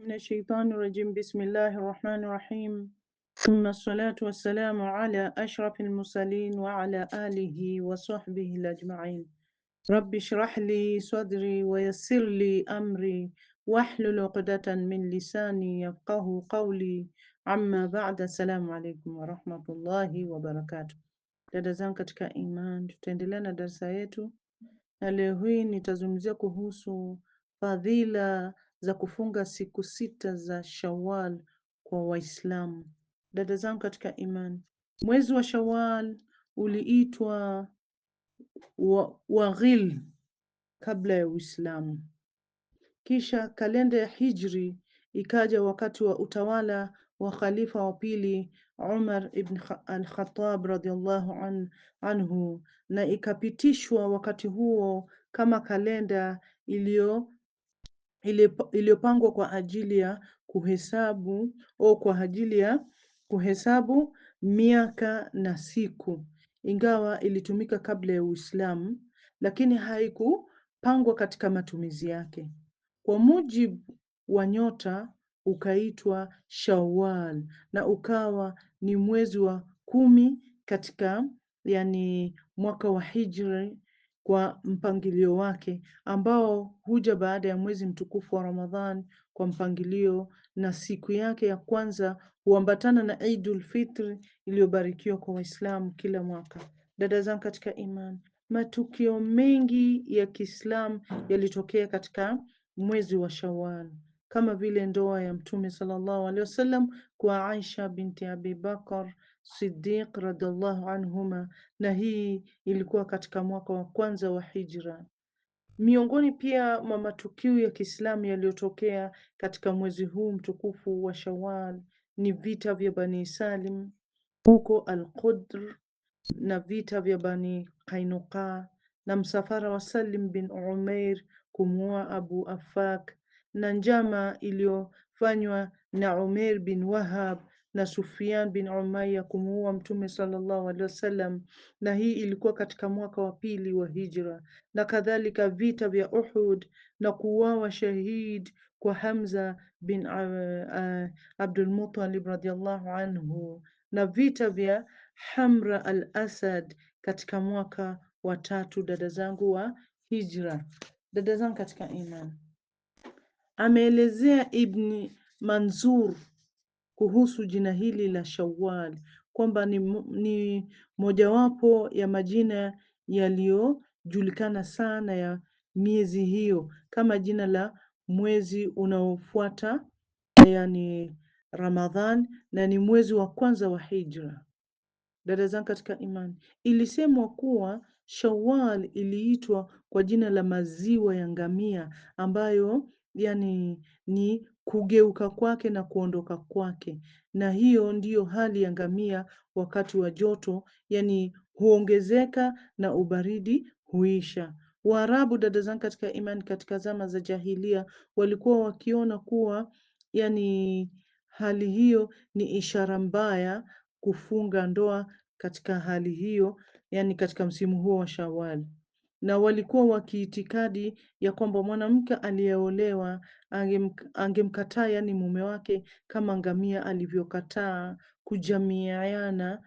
Minash-shaitani rajim. Bismillahir Rahmanir Rahim. Thumma salatu wassalamu ala ashrafil mursalin wa ala alihi wa sahbihi ajma'in. Rabbi shrah li sadri wa yassir li amri wahlul uqdatan min lisani yafqahu qawli. Amma ba'da, assalamu alaikum wa rahmatullahi wa barakatuh. Dada zangu katika iman, tutaendelea na darsa yetu na leo hii nitazungumzia kuhusu fadhila za kufunga siku 6 za Shawwal kwa Waislamu. Dada zangu katika iman, mwezi wa Shawwal uliitwa Waghil kabla ya Uislamu. Kisha kalenda ya Hijri ikaja wakati wa utawala wa khalifa wa pili Umar ibn al-Khattab radhiallahu anhu, na ikapitishwa wakati huo kama kalenda iliyopangwa kwa ajili ya kuhesabu au kwa ajili ya kuhesabu miaka na siku. Ingawa ilitumika kabla ya Uislamu, lakini haikupangwa katika matumizi yake. Kwa mujibu wa nyota ukaitwa Shawwal na ukawa ni mwezi wa 10 katika yani mwaka wa Hijri kwa mpangilio wake, ambao huja baada ya mwezi mtukufu wa Ramadhan kwa mpangilio, na siku yake ya kwanza huambatana na Eidul Fitr iliyobarikiwa kwa Waislamu kila mwaka. Dada zangu katika iman, matukio mengi ya Kiislamu yalitokea katika mwezi wa Shawwal, kama vile ndoa ya Mtume sallallahu alaihi wasallam kwa Aisha binti Abi Bakar Siddiq radhiallahu anhuma, na hii ilikuwa katika mwaka wa kwanza wa Hijra. Miongoni pia mwa matukio ya Kiislamu yaliyotokea katika mwezi huu mtukufu wa Shawwal ni vita vya Bani Salim huko Al-Qudr na vita vya Bani Qainuqa na msafara wa Salim bin Umair kumuua Abu Afak na njama iliyofanywa na Umair bin Wahab na Sufyan bin Umayya kumuua Mtume sallallahu alaihi wasallam, na hii ilikuwa katika mwaka wa pili wa Hijra, na kadhalika vita vya Uhud na kuuawa shahid kwa Hamza bin Abdul Muttalib radhiallahu anhu, na vita vya Hamra al-Asad katika mwaka wa 3, dada zangu, wa Hijra. Dada zangu katika iman, ameelezea Ibn Manzur kuhusu jina hili la Shawwal kwamba ni mojawapo ya majina yaliyojulikana sana ya miezi hiyo, kama jina la mwezi unaofuata yani Ramadhan, na ni mwezi wa kwanza wa Hijra. Dada zangu katika imani, ilisemwa kuwa Shawwal iliitwa kwa jina la maziwa ya ngamia, ambayo yani ni kugeuka kwake na kuondoka kwake, na hiyo ndiyo hali ya ngamia wakati wa joto, yani huongezeka na ubaridi huisha. Waarabu, dada zangu katika imani, katika zama za jahilia walikuwa wakiona kuwa yani hali hiyo ni ishara mbaya kufunga ndoa katika hali hiyo, yani katika msimu huo wa Shawwal. Na walikuwa wakiitikadi ya kwamba mwanamke aliyeolewa angemkataa yani mume wake kama ngamia alivyokataa kujamiana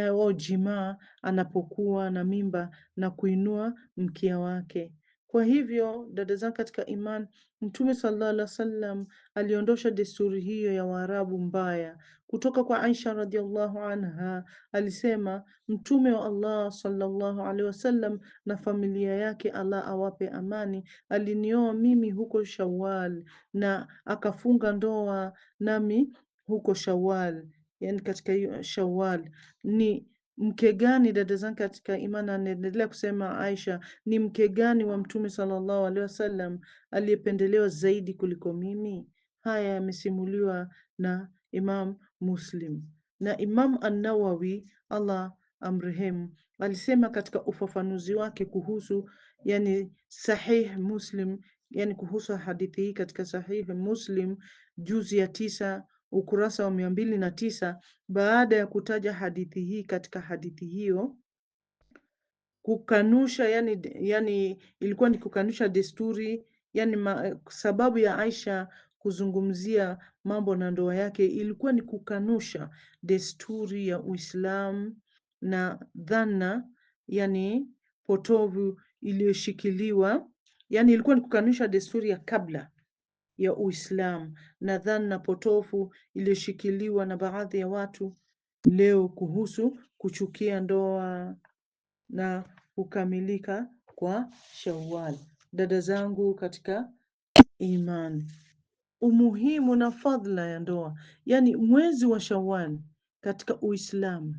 au jimaa anapokuwa na mimba na kuinua mkia wake. Kwa hivyo dada zangu katika iman, Mtume sallallahu alaihi wasallam aliondosha desturi hiyo ya Waarabu mbaya. Kutoka kwa Aisha radhiallahu anha alisema, Mtume wa Allah sallallahu alaihi wasallam na familia yake, Allah awape amani, alinioa mimi huko Shawwal na akafunga ndoa nami huko Shawwal, yani katika hiyo Shawwal. Ni mke gani, dada zangu katika imani, anaendelea kusema Aisha, ni mke gani wa Mtume sallallahu alaihi wasallam aliyependelewa zaidi kuliko mimi? Haya yamesimuliwa na Imam Muslim. Na Imam An-Nawawi, Allah amrehemu, alisema katika ufafanuzi wake kuhusu yani Sahih Muslim, yani kuhusu hadithi hii katika Sahih Muslim juzi ya 9 ukurasa wa 209, baada ya kutaja hadithi hii katika hadithi hiyo kukanusha yani ilikuwa ni kukanusha desturi yani sababu ya Aisha kuzungumzia mambo na ndoa yake ilikuwa ni kukanusha desturi ya Uislamu na dhana yani potovu iliyoshikiliwa, yani ilikuwa ni kukanusha desturi ya kabla ya Uislamu na dhana potofu iliyoshikiliwa na baadhi ya watu leo kuhusu kuchukia ndoa na kukamilika kwa Shawwal. Dada zangu katika imani, umuhimu na fadhila ya ndoa, yani mwezi wa Shawwal katika Uislamu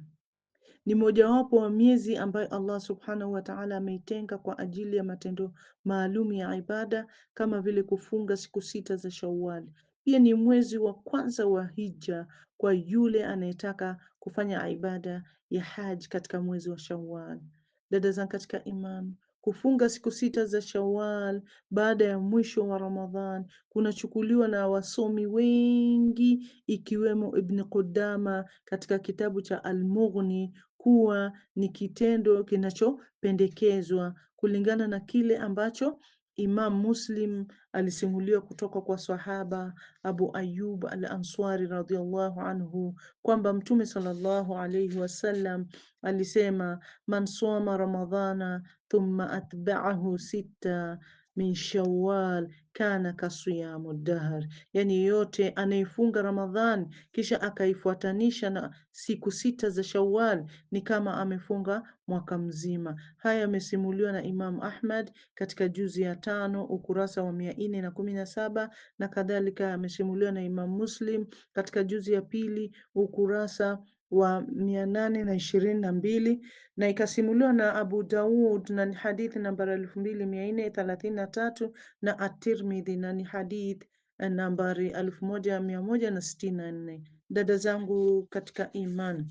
ni mojawapo wa miezi ambayo Allah subhanahu wa ta'ala ameitenga kwa ajili ya matendo maalum ya ibada kama vile kufunga siku 6 za Shawwal. Pia ni mwezi wa kwanza wa hija kwa yule anayetaka kufanya ibada ya haji katika mwezi wa Shawwal. Dada zangu katika imani, kufunga siku 6 za Shawwal baada ya mwisho wa Ramadhan kunachukuliwa na wasomi wengi ikiwemo Ibn Qudama katika kitabu cha Al-Mughni kuwa ni kitendo kinachopendekezwa kulingana na kile ambacho Imam Muslim alisimuliwa kutoka kwa sahaba Abu Ayyub al-Ansari radhiyallahu anhu kwamba Mtume sallallahu alayhi wasallam alisema, man soma Ramadhana thumma atba'ahu 6 min Shawwal kana kasiyamu dahr, yani yote anayefunga Ramadhan kisha akaifuatanisha na siku 6 za Shawwal ni kama amefunga mwaka mzima. Haya yamesimuliwa na Imam Ahmad katika juzi ya 5 ukurasa wa 417, na kadhalika amesimuliwa na Imam Muslim katika juzi ya 2 ukurasa wa 822, na ikasimuliwa na Abu Daud na ni hadithi nambari 2433, na At-Tirmidhi na ni hadithi nambari 1164. Dada zangu katika iman,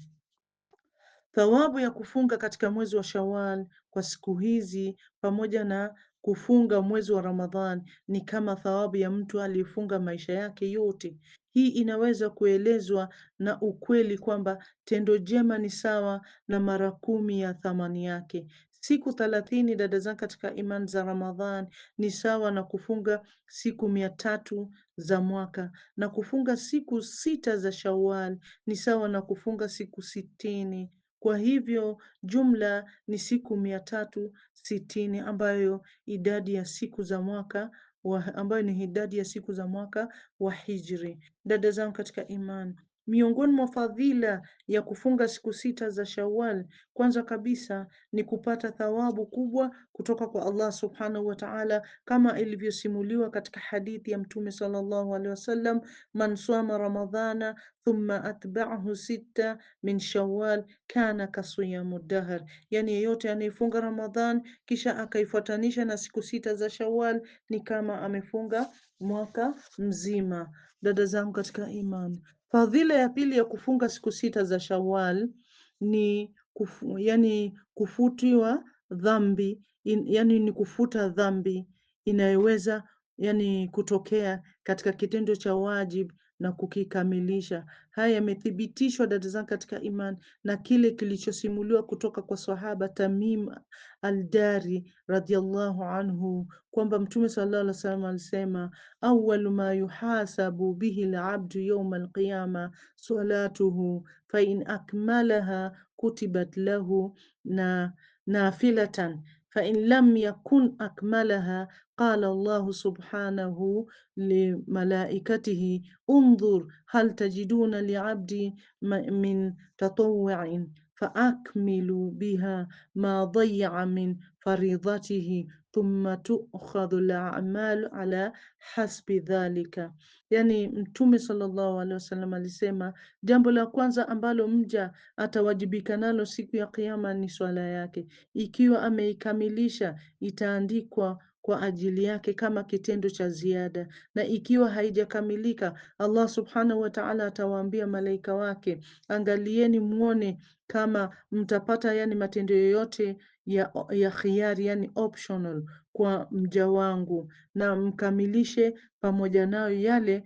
thawabu ya kufunga katika mwezi wa Shawwal kwa siku hizi pamoja na kufunga mwezi wa Ramadhan ni kama thawabu ya mtu aliyefunga maisha yake yote. Hii inaweza kuelezwa na ukweli kwamba tendo jema ni sawa na mara 10 ya thamani yake. Siku 30 dada zangu katika iman za Ramadhan ni sawa na kufunga siku 300 za mwaka, na kufunga siku 6 za Shawwal ni sawa na kufunga siku 60. Kwa hivyo jumla ni siku 360 ambayo idadi ya siku za mwaka wa, ambayo ni idadi ya siku za mwaka wa Hijri. Dada zangu katika iman, miongoni mwa fadhila ya kufunga siku 6 za Shawwal, kwanza kabisa ni kupata thawabu kubwa kutoka kwa Allah subhanahu wa ta'ala, kama ilivyosimuliwa katika hadithi ya Mtume sallallahu alaihi wasallam, man sama Ramadhana thumma atba'ahu 6 min Shawwal kana kasiyamu dahr, yani yeyote anayefunga Ramadhan kisha akaifuatanisha na siku 6 za Shawwal ni kama amefunga mwaka mzima. Dada zangu katika iman, fadhila ya pili ya kufunga siku 6 za Shawwal ni yani kufutiwa dhambi, yani ni kufuta dhambi inayoweza yani kutokea katika kitendo cha wajib na kukikamilisha. Haya yamethibitishwa dada zangu katika iman na kile kilichosimuliwa kutoka kwa sahaba Tamim al-Dari radhiyallahu anhu kwamba Mtume sallallahu alaihi wasallam alisema, awwalu ma yuhasabu bihi al-abdu yawm al-qiyama salatuhu fa in akmalaha kutibat lahu na nafilatan fa in lam yakun akmalaha qala Allahu subhanahu limalaikatihi unzur hal tajiduna li'abdi min tatawwu'in faakmilu biha ma dayya min faridatihi thumma tu'khadhu al-a'mal ala hasbi dhalika. Yani Mtume sallallahu alaihi wasallam alisema jambo la kwanza ambalo mja atawajibika nalo siku ya kiyama ni swala yake. Ikiwa ameikamilisha itaandikwa kwa ajili yake kama kitendo cha ziada, na ikiwa haijakamilika Allah subhanahu wa ta'ala atawaambia malaika wake, angalieni muone kama mtapata yani matendo yoyote ya khiari, yani optional, kwa mja wangu, na mkamilishe pamoja nayo yale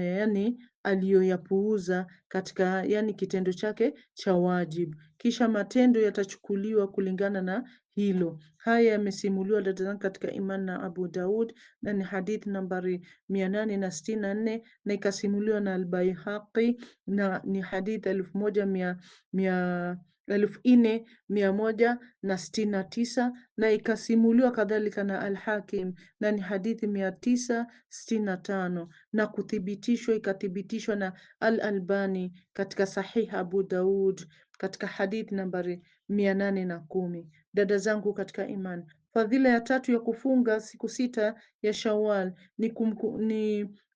yani aliyoyapuuza katika yani kitendo chake cha wajibu. Kisha matendo yatachukuliwa kulingana na hilo. Haya yamesimuliwa dada zangu katika iman na Abu Daud na ni hadithi nambari 864 na ikasimuliwa na Al-Baihaqi na ni hadithi 4169 na ikasimuliwa kadhalika na Al-Hakim na ni hadithi 965 na kuthibitishwa ikathibitishwa na Al-Albani katika Sahih Abu Daud katika hadithi nambari 810. Dada zangu katika iman, fadhila ya tatu ya kufunga siku 6 ya Shawwal ni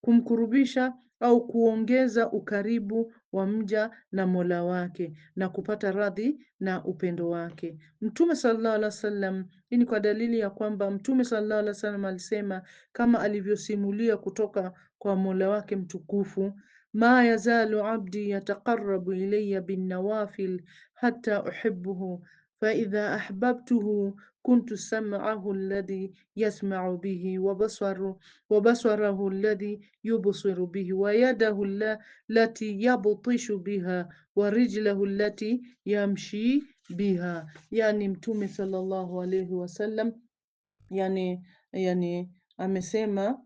kumkurubisha au kuongeza ukaribu wa mja na Mola wake na kupata radhi na upendo wake. Mtume sallallahu alaihi wasallam, hii ni kwa dalili ya kwamba Mtume sallallahu alaihi wasallam alisema kama alivyosimulia kutoka kwa Mola wake mtukufu, ma yazalu abdi yataqarrabu ilayya bin nawafil hatta uhibbuhu fa idha ahbabtuhu kuntu sam'ahu alladhi yasma'u bihi wa basarahu alladhi yubsiru bihi wa yadahu allati yabtishu biha wa rijlahu allati yamshi biha. Yani Mtume sallallahu alayhi wasallam yani amesema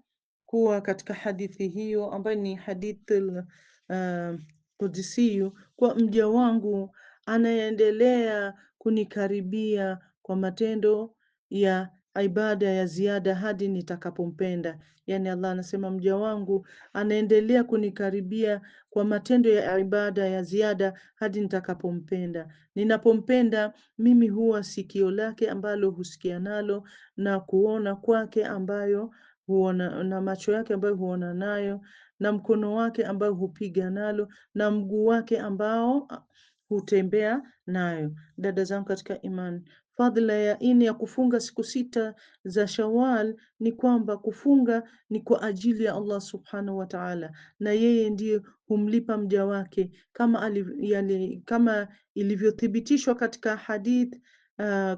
kuwa katika hadithi hiyo ambayo ni hadithi qudsiyu, kwa mja wangu anaendelea kunikaribia kwa matendo ya ibada ya ziada hadi nitakapompenda. Yani Allah anasema mja wangu anaendelea kunikaribia kwa matendo ya ibada ya ziada hadi nitakapompenda. Ninapompenda mimi huwa sikio lake ambalo husikia nalo, na kuona kwake ambayo huona, na macho yake ambayo huona nayo, na mkono wake ambayo hupiga nalo, na mguu wake ambao hutembea nayo. Dada zangu katika imani, fadhila ya nne ya kufunga siku 6 za Shawwal ni kwamba kufunga ni kwa ajili ya Allah subhanahu wa ta'ala, na yeye ndiye humlipa mja wake kama ilivyothibitishwa katika hadith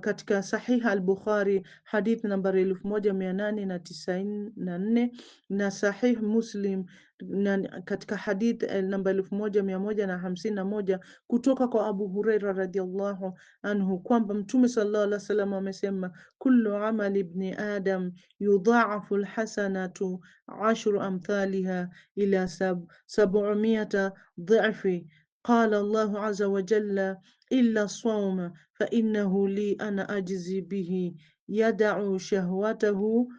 katika Sahih al-Bukhari hadith nambari 1894 na Sahih Muslim na katika hadith namba 1151 kutoka kwa Abu Huraira radhiallahu anhu kwamba Mtume sallallahu alaihi wasallam amesema, kullu amali ibni adam yudha'afu alhasanatu 10 amthaliha ila 700 dhi'fi. Qala Allahu azza wa jalla illa sawma fa innahu li ana ajzi bihi yada'u shahwatahu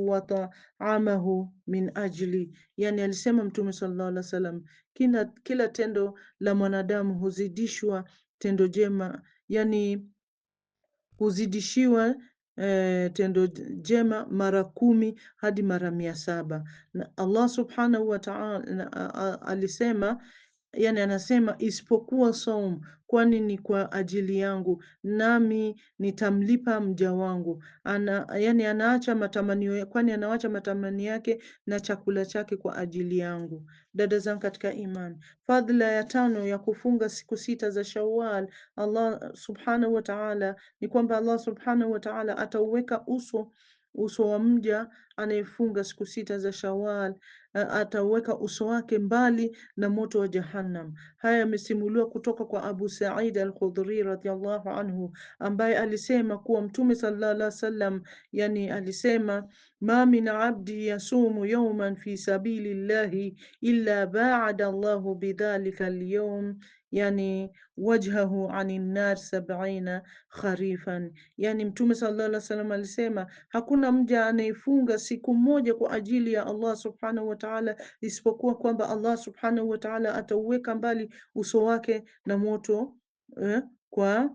wa ta'amahu min ajli. Yani alisema Mtume sallallahu alaihi wasallam, kila tendo la mwanadamu huzidishwa tendo jema, yani huzidishiwa tendo jema mara 10 hadi mara 700. Na Allah subhanahu wa ta'ala alisema, yani anasema isipokuwa saum, kwani ni kwa ajili yangu nami nitamlipa mja wangu. Yani anaacha matamanio, kwani anaacha matamanio yake na chakula chake kwa ajili yangu. Dada zangu katika imani, fadhila ya tano ya kufunga siku 6 za Shawwal, Allah subhanahu wa ta'ala, ni kwamba Allah subhanahu wa ta'ala atauweka uso wa mja anayefunga siku 6 za Shawwal, ataweka uso wake mbali na moto wa Jahannam. Haya yamesimuliwa kutoka kwa Abu Sa'id al-Khudri radhiyallahu anhu, ambaye alisema kuwa Mtume sallallahu alaihi wasallam yani alisema, ma min abdi yasumu yawman fi sabilillahi illa ba'ada Allahu bidhalika al-yawm yani wajhahu anin nar 70 kharifan. Yani Mtume sallallahu alaihi wasallam alisema hakuna mja anayefunga siku moja kwa ajili ya Allah subhanahu wa ta'ala isipokuwa kwamba Allah subhanahu wa ta'ala atauweka mbali uso wake na moto kwa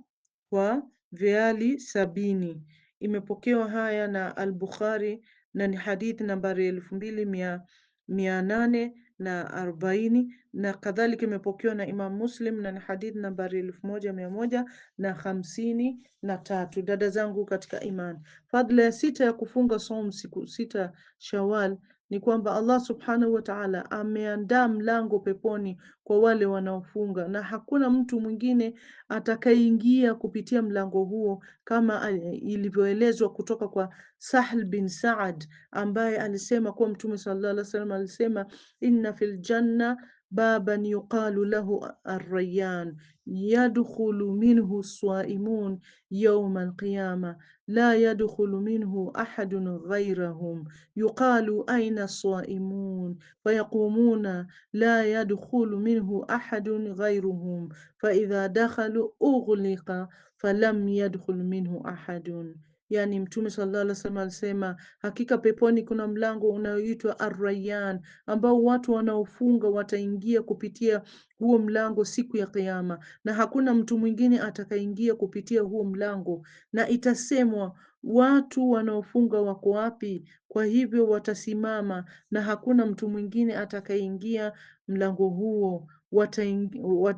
viali 70. Imepokewa haya na Al-Bukhari na ni hadithi nambari 2840 na kadhalika imepokewa na Imam Muslim na ni hadithi nambari 1153. Dada zangu katika imani, fadhila ya 6 ya kufunga saum siku 6 Shawwal ni kwamba Allah subhanahu wa ta'ala ameandaa mlango peponi kwa wale wanaofunga, na hakuna mtu mwingine atakayeingia kupitia mlango huo, kama ilivyoelezwa kutoka kwa Sahl bin Saad ambaye alisema kuwa Mtume sallallahu alaihi wasallam alisema, inna fil janna baban yuqalu lahu ar-rayyan yadkhulu minhu as-saimun yawm al-qiyama la yadkhulu minhu ahadun ghayrahum yuqalu ayna as-saimun fayaqumuna la yadkhulu minhu ahadun ghayruhum fa idha dakhalu ughliqa falam yadkhul minhu ahadun. Yani Mtume sallallahu alaihi wasallam alisema hakika peponi kuna mlango unaoitwa Ar-Rayyan ambao watu wanaofunga wataingia kupitia huo mlango siku ya Kiyama, na hakuna mtu mwingine atakayeingia kupitia huo mlango, na itasemwa watu wanaofunga wako wapi? Kwa hivyo watasimama na hakuna mtu mwingine atakayeingia mlango huo,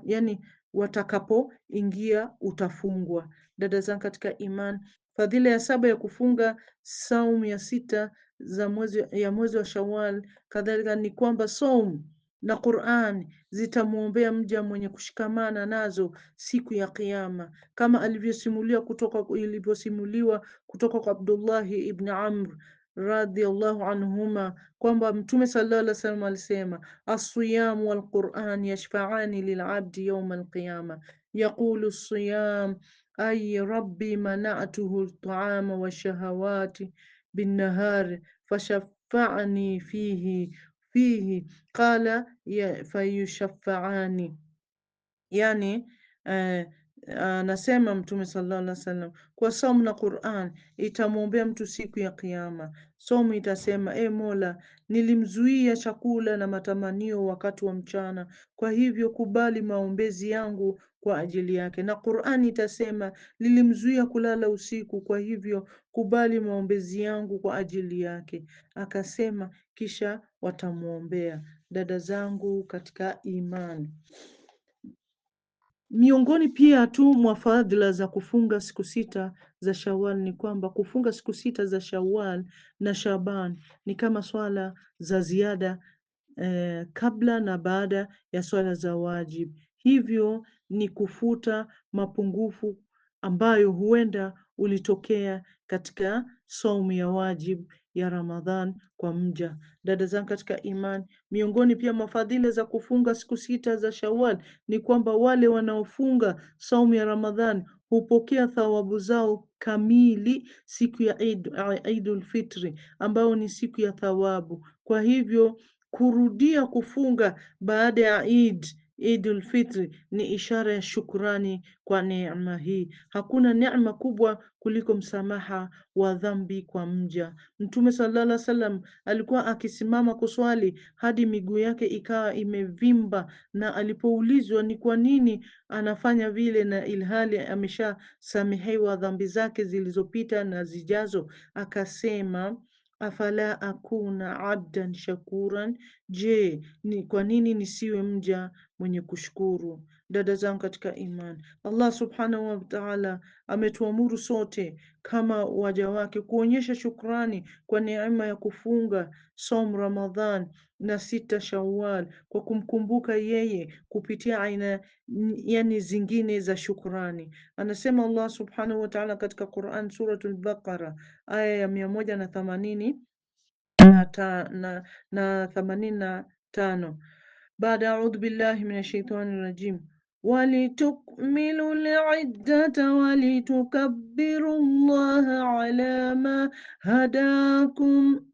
yani watakapoingia utafungwa. Dada zangu katika iman, fadhila ya saba ya kufunga saumu ya 6 za mwezi wa Shawwal kadhalika ni kwamba saumu na Qur'an zitamuombea mja mwenye kushikamana nazo siku ya Kiyama, kama ilivyosimuliwa kutoka kwa Abdullahi ibn Amr radhiyallahu anhuma kwamba Mtume sallallahu alaihi wasallam alisema, as-siyam wal Qur'an yashfa'ani lil-'abdi yawm al-qiyama yaqulu as-siyam ay rabbi mana'tuhu at-ta'ama wash-shahawati bin-nahar fashaffa'ni fihi qala fayushaffa'ani. Yani anasema Mtume sallallahu alaihi wasallam kwa saumu na Qur'an itamwombea mtu siku ya Kiyama. Saumu itasema, e Mola, nilimzuia chakula na matamanio wakati wa mchana, kwa hivyo kubali maombezi yangu kwa ajili yake. Na Qur'an itasema, nilimzuia kulala usiku, kwa hivyo kubali maombezi yangu kwa ajili yake. Akasema kisha watamuombea. Dada zangu katika imani, miongoni pia tu mwa fadhila za kufunga siku 6 za Shawwal ni kwamba kufunga siku 6 za Shawwal na Shaban ni kama swala za ziada kabla na baada ya swala za wajib. Hivyo ni kufuta mapungufu ambayo huenda ulitokea katika saumu ya wajib ya Ramadhan kwa mja. Dada zangu katika iman, miongoni pia mafadhila za kufunga siku 6 za Shawwal ni kwamba wale wanaofunga saumu ya Ramadhan hupokea thawabu zao kamili siku ya Eidul Fitri, ambayo ni siku ya thawabu. Kwa hivyo kurudia kufunga baada ya Eidul Fitri ni ishara ya shukrani kwa neema hii. Hakuna neema kubwa kuliko msamaha wa dhambi kwa mja. Mtume sallallahu alaihi wasallam alikuwa akisimama kuswali hadi miguu yake ikawa imevimba, na alipoulizwa ni kwa nini anafanya vile na ilhali ameshasamehewa dhambi zake zilizopita na zijazo, akasema afala akuna abdan shakuran, je, ni kwa nini nisiwe mja mwenye kushukuru? Dada zangu katika iman, Allah subhanahu wa ta'ala ametuamuru sote kama waja wake kuonyesha shukrani kwa neema ya kufunga saum Ramadhan na 6 Shawwal kwa kumkumbuka yeye kupitia aina yani zingine za shukrani. Anasema Allah subhanahu wa ta'ala katika Quran Suratul Baqara aya ya 185. Baada a'udhu billahi minash shaitani rajim, walitukmilu al'iddata walitukabbiru Allaha ala ma hadakum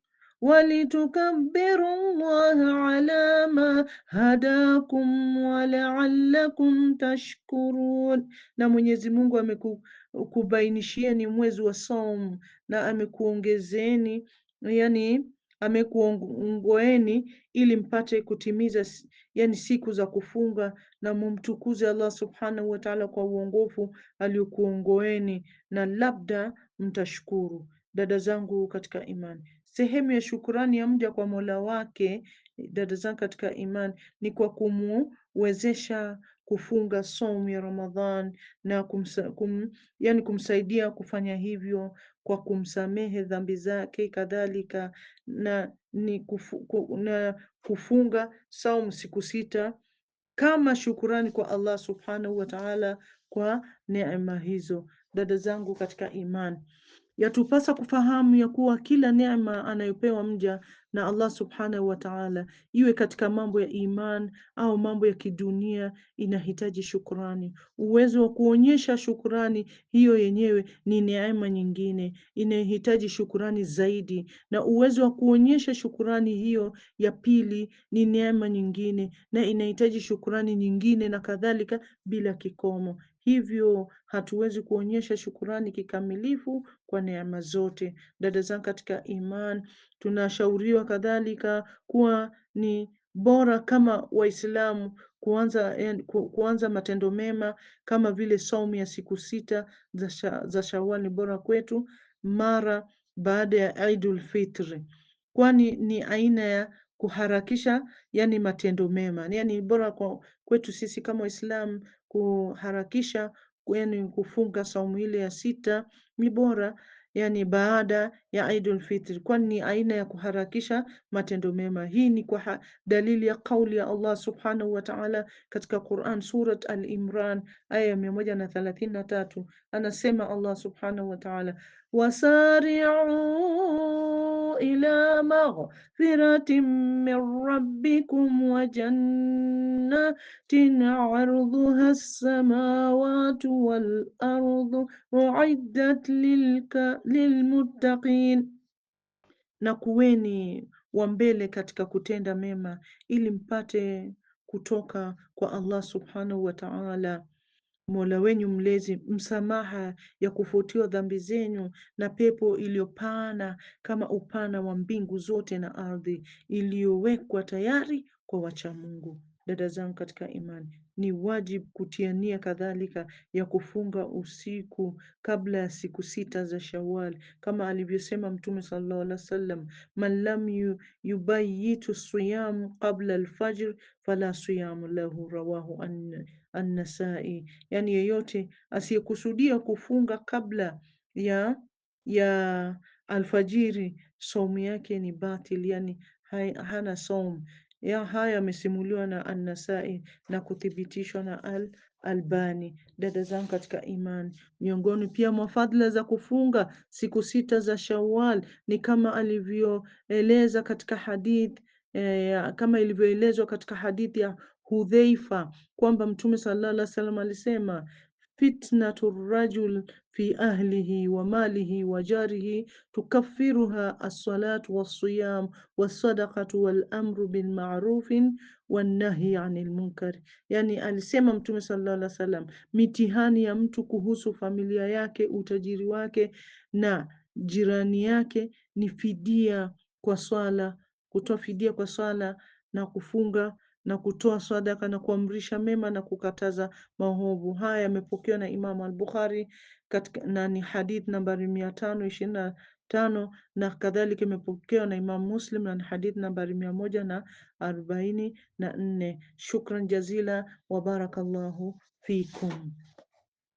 walitukabbiru Allaha ala ma hadakum wala'allakum tashkurun. Na Mwenyezi Mungu amekubainishieni mwezi wa saum na amekuongezeni, yani amekuongoeni ili mpate kutimiza yani siku za kufunga, na mumtukuze Allah subhanahu wa ta'ala kwa uongofu aliokuongoeni, na labda mtashukuru. Dada zangu katika imani, sehemu ya shukrani ya mja kwa Mola wake, dada zangu katika imani, ni kwa kumuwezesha kufunga saumu ya Ramadhan na yani kumsaidia kufanya hivyo kwa kumsamehe dhambi zake, kadhalika na ni na kufunga saumu siku 6 kama shukurani kwa Allah subhanahu wa ta'ala kwa neema hizo. Dada zangu katika iman, yatupasa kufahamu ya kuwa kila neema anayopewa mja na Allah subhanahu wa ta'ala, iwe katika mambo ya iman au mambo ya kidunia, inahitaji shukrani. Uwezo wa kuonyesha shukrani hiyo yenyewe ni neema nyingine inayohitaji shukrani zaidi, na uwezo wa kuonyesha shukrani hiyo ya pili ni neema nyingine na inahitaji shukrani nyingine, na kadhalika bila kikomo. Hivyo hatuwezi kuonyesha shukurani kikamilifu kwa neema zote. Dada zangu katika iman, tunashauriwa kadhalika kuwa ni bora kama Waislamu kuanza matendo mema kama vile saumu ya siku 6 za Shawwal ni bora kwetu mara baada ya Eidul Fitri, kwani ni aina ya kuharakisha yani matendo mema. Yani bora kwetu sisi kama Waislamu kuharakisha, yani kufunga saumu ile ya 6 ni bora yani baada ya Eidul Fitri, kwani ni aina ya kuharakisha matendo mema. Hii ni kwa dalili ya kauli ya Allah subhanahu wa ta'ala katika Quran Surat Al-Imran aya ya 133. Anasema Allah subhanahu wa ta'ala, wasari'u ila maghfiratin min rabbikum wa jannatin 'arduha as-samawati wal ardu u'iddat lilmuttaqin, na kuweni wa mbele katika kutenda mema ili mpate kutoka kwa Allah subhanahu wa ta'ala Mola wenyu mlezi msamaha ya kufutiwa dhambi zenyu na pepo iliyopana kama upana wa mbingu zote na ardhi, iliyowekwa tayari kwa wacha Mungu. Dada zangu katika imani, ni wajibu kutia nia kadhalika ya kufunga usiku kabla ya siku 6 za Shawwal, kama alivyosema Mtume sallallahu alaihi wasallam, man lam yubayyitu siyam qabla al-fajr fala siyam lahu, rawahu An-Nasai. Yani yeyote asiyekusudia kufunga kabla ya alfajiri, saumu yake ni batil, yani hana saumu. Ya haya yamesimuliwa na An-Nasai na kuthibitishwa na Al-Albani. Dada zangu katika imani, miongoni pia mwa fadhila za kufunga siku 6 za Shawwal ni kama alivyoeleza katika hadith, kama ilivyoelezwa katika hadithi ya Hudhaifa kwamba Mtume sallallahu alaihi wasallam alisema, fitnatu rajul fi ahlihi wa malihi wa jarihi tukaffiruha as-salatu was-siyam was-sadaqatu wal-amru bil ma'rufin wan-nahyi 'anil munkar. Yani alisema Mtume sallallahu alaihi wasallam, mitihani ya mtu kuhusu familia yake, utajiri wake na jirani yake ni fidia kwa swala, kutoa fidia kwa swala na kufunga na kutoa sadaka na kuamrisha mema na kukataza maovu. Haya yamepokewa na Imam Al-Bukhari katika na ni hadith nambari 525, na kadhalika imepokewa na Imam Muslim na ni hadith nambari 144. Shukran jazila wa barakallahu fikum.